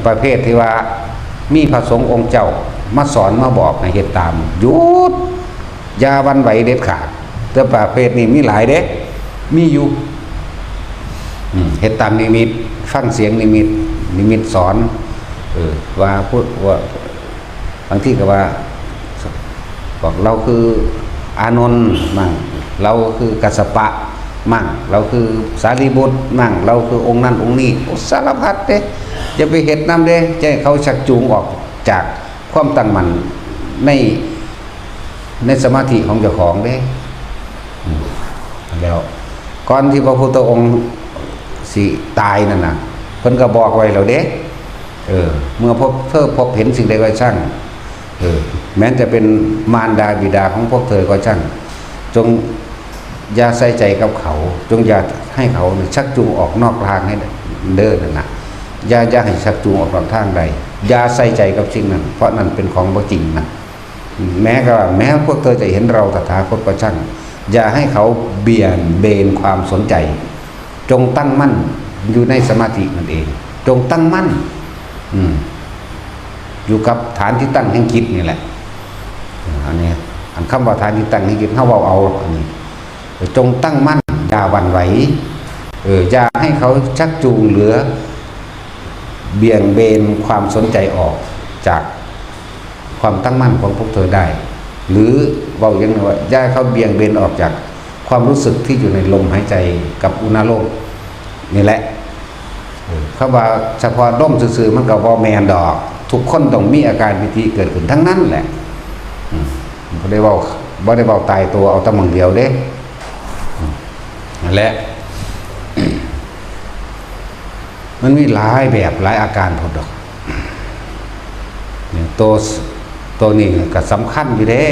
ປະເພດທີ່ວ່າມີພະສົງອົງເຈົ້າມາສອນມາບອກໃຫ້ເຮັດຕາມ ຢຸດ ຢ່າຫວັ່ນໄຫວເດັດຂາດ. ແຕ່ປະເພດນີ້ມີຫຼາຍເດ້ ມີຢູ່ ອືມ ເຮັດຕາມນິມິດ ຟັງສຽງນິມິດ ນິມິດສອນ ເອີ ວ່າຜູ້ ວ່າ ບາງທີກໍວ່າ ບອກລາວຄືອານົນມັ້ງ ລາວຄືກັດສະປະມັ້ງ ລາວຄືສາລີບຸດມັ້ງ ລາວຄືອົງນັ້ນອົງນີ້ ໂອ້ ສາລະພັດເດ້. ຢ່າໄປເຮັດນຳເດ້ ຈະໃຫ້ເຂົາຊັກຈູງອອກຈາກຄວາມຕັ້ງໝັ້ນໃນ ໃນສະມາທິຂອງເຈົ້າຂອງເດ້. ອືມ ແລ້ວກ່ອນທີ່ພະພຸດທະອົງຊິຕາຍນັ້ນນະ ເພິ່ນກໍບອກໄວ້ແລ້ວເດ້ ເອີ ເມື່ອພວກເທີພົບເຫັນສິ່ງໃດກໍຊ່າງ ເອີ ແມ່ນຈະເປັນມານດາບິດາຂອງພວກເທີກໍຊ່າງ ຈົ່ງຢ່າໃສ່ໃຈກັບເຂົາ ຈົ່ງຢ່າໃຫ້ເຂົານີ້ຊັກຈູງອອກນອກທາງໃຫ້ເດີນັ້ນນະ ຢ່າ ຢ່າໃຫ້ຊັກຈູງອອກນອກທາງໃດ ຢ່າໃສ່ໃຈກັບສິ່ງນັ້ນ ເພາະນັ້ນເປັນຂອງບໍ່ຈິງນະ. ແມ້ກະວ່າ ແມ້ພວກເທີຈະເຫັນເຮົາຕະຖາຄົດກໍຊ່າງ ຢ່າໃຫ້ເຂົາບ່ຽງເບນຄວາມສົນໃຈ ຈົ່ງຕັ້ງໝັ້ນຢູ່ໃນສະມາທິນັ້ນເອງ ຈົ່ງຕັ້ງໝັ້ນ ອືມ ຢູ່ກັບຖານທີ່ຕັ້ງແຫ່ງຈິດນີ້ແຫຼະ. ອັນນີ້ ອັນຄຳວ່າຖານທີ່ຕັ້ງແຫ່ງຈິດ ເຮົາເວົ້າເອົາ ອັນນີ້ ຈົ່ງຕັ້ງໝັ້ນ ຢ່າຫວັ່ນໄຫວ ເອີ ຢ່າໃຫ້ເຂົາຊັກຈູງເຫຼືອບ່ຽງເບນຄວາມສົນໃຈອອກຈາກ ຄວາມຕັ້ງໝັ້ນຂອງພວກເທີໄດ້ ຫຼື ເວົ້າຢ່າງໜຶ່ງວ່າ ຢ່າໃຫ້ເຂົາບ່ຽງເບນອອກຈາກຄວາມຮູ້ສຶກທີ່ຢູ່ໃນລົມຫາຍໃຈກັບອຸນາໂລມນີ້ແຫຼະ. ເອີ ຄຳວ່າສະເພາະລົມຊື່ໆ ມັນກໍບໍ່ແມ່ນດອກ ທຸກຄົນຕ້ອງມີອາການປີຕິເກີດຂຶ້ນທັງນັ້ນແຫຼະ. ອືມ ບໍ່ໄດ້ເວົ້າ ບໍ່ໄດ້ເວົ້າຕາຍຕົວເອົາແຕ່ໝ່ອງດຽວເດ້. ອືມ ນັ້ນແຫຼະ ມັນມີຫຼາຍແບບຫຼາຍອາການພຸ້ນດອກ. ໂຕ ໂຕນີ້ກໍສຳຄັນຢູ່ເດ້.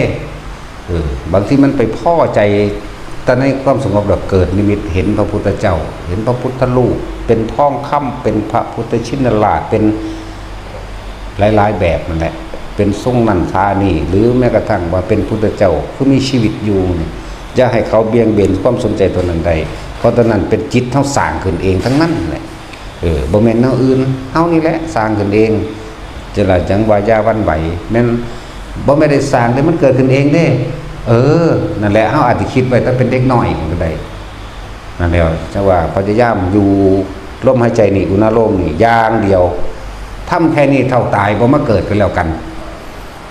ເອີ ບາງທີມັນໄປພໍໃຈແຕ່ໃນຄວາມສະຫງົບ ແລ້ວເກີດນິມິດເຫັນພະພຸດທະເຈົ້າ ເຫັນພະພຸດທະຮູບ ເປັນທອງຄຳ ເປັນພະພຸດທະຊິນນະລາດ ເປັນຫຼາຍໆແບບນັ້ນແຫຼະ ເປັນຊົງນັ້ນທ່ານີ້ ຫຼື ແມ້ກະທັ້ງວ່າເປັນພຸດທະເຈົ້າຄືມີຊີວິດຢູ່ນີ້ ຢ່າໃຫ້ເຂົາບ່ຽງເບນຄວາມສົນໃຈຕົວນັ້ນໄດ້ ເພາະຕົວນັ້ນເປັນຈິດເຮົາສ້າງຂຶ້ນເອງທັງນັ້ນແຫຼະ. ເອີ ບໍ່ແມ່ນແນວອື່ນ ເຮົານີ້ແຫຼະສ້າງຂຶ້ນເອງ. ຈັ່ງລະຈັ່ງວ່າຢ່າຫວັ່ນໄຫວ ແມ່ນ ບໍ່ແມ່ນໄດ້ສ້າງເດ້ ມັນເກີດຂຶ້ນເອງເດ້. ເອີ ນັ້ນແຫຼະ ເຮົາອາດຈະຄິດໄວ້ແຕ່ເປັນເດັກນ້ອຍກໍໄດ້ ນັ້ນແຫຼະ. ຈັ່ງວ່າພະຍາຍາມຢູ່ລົມຫາຍໃຈນີ້ ອຸນາໂລມນີ້ຢ່າງດຽວ ທຳແຄ່ນີ້ເທົ່າຕາຍບໍ່ມາເກີດກໍແລ້ວກັນ.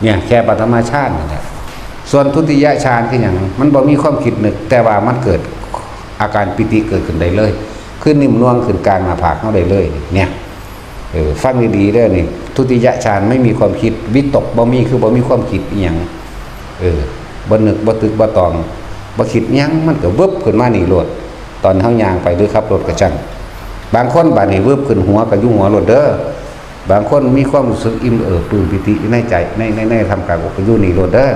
ເນຍ ແຄ່ປະຖະມະຊານນັ້ນແຫຼະ. ສ່ວນທຸຕິຍະຊານຄືຫຍັງ? ມັນບໍ່ມີຄວາມຄິດນຶກ ແຕ່ວ່າມັນເກີດອາການປີຕິເກີດຂຶ້ນໄດ້ເລີຍ ຄືນິ້ມນວງຂຶ້ນກາງໜ້າຜາກເຮົາໄດ້ເລີຍ. ເນຍ ເອີ ຟັງດີໆເດີນີ້ ທຸຕິຍະຊານໄມ່ມີຄວາມຄິດ ວິຕົກບໍ່ມີ ຄືບໍ່ມີຄວາມຄິດອີ່ຫຍັງ. ເອີ ບໍ່ນຶກ ບໍ່ຕຶກ ບໍ່ຕອງ ບໍ່ຄິດຫຍັງ ມັນກໍວຶບຂຶ້ນມານີ້ໂລດ. ຕອນເຮົາຍ່າງໄປ ຫຼື ຂັບລົດກໍຊ່າງ ບາງຄົນບາດນີ້ວຶບຂຶ້ນຫົວ ກໍຢູ່ຫົວໂລດເດີ. ບາງຄົນມີຄວາມຮູ້ສຶກອີ່ມເອີບປຶ້ມປີຕິຢູ່ໃນໃຈ ໃນ ໃນ ໃນທ່າມກາງອົກ ກໍຢູ່ນີ້ໂລດເດີ.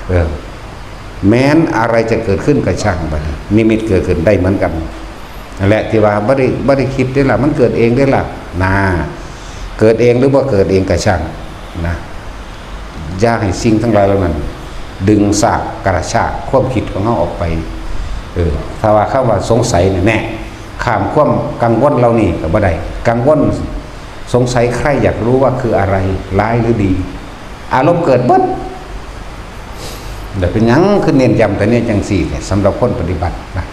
ເອີ ແມ່ນອະໄລຈະເກີດຂຶ້ນກໍຊ່າງ ບາດນີ້ນິມິດເກີດຂຶ້ນໄດ້ເໝືອນກັນ. ນັ້ນແຫຼະ ທີ່ວ່າບໍ່ໄດ້ ບໍ່ໄດ້ຄິດເດ້ລະ ມັນເກີດເອງເດ້ລະນາ ເກີດເອງ ຫຼື ບໍ່ເກີດເອງກໍຊ່າງນະ ຢ່າໃຫ້ສິ່ງທັງຫຼາຍເຫຼົ່ານັ້ນດຶງຊາກກະຊາກຄວາມຄິດຂອງເຮົາອອກໄປ. ເອີ ຖ້າວ່າຄຳວ່າສົງໄສນີ້ແນ່ ຂ້າມຄວາມກັງວົນເຫຼົ່ານີ້ກໍບໍ່ໄດ້. ກັງວົນ ສົງໄສໃຄຢາກຮູ້ວ່າຄືອະໄລ ຮ້າຍຫຼືດີ ອາລົມເກີດເບິດ. ແລ້ວເປັນຫຍັງຄືເນັ້ນຢ້ຳແຕ່ແນວຈັ່ງຊີ້ແທ້ ສຳລັບຄົນປະຕິບັດນະ?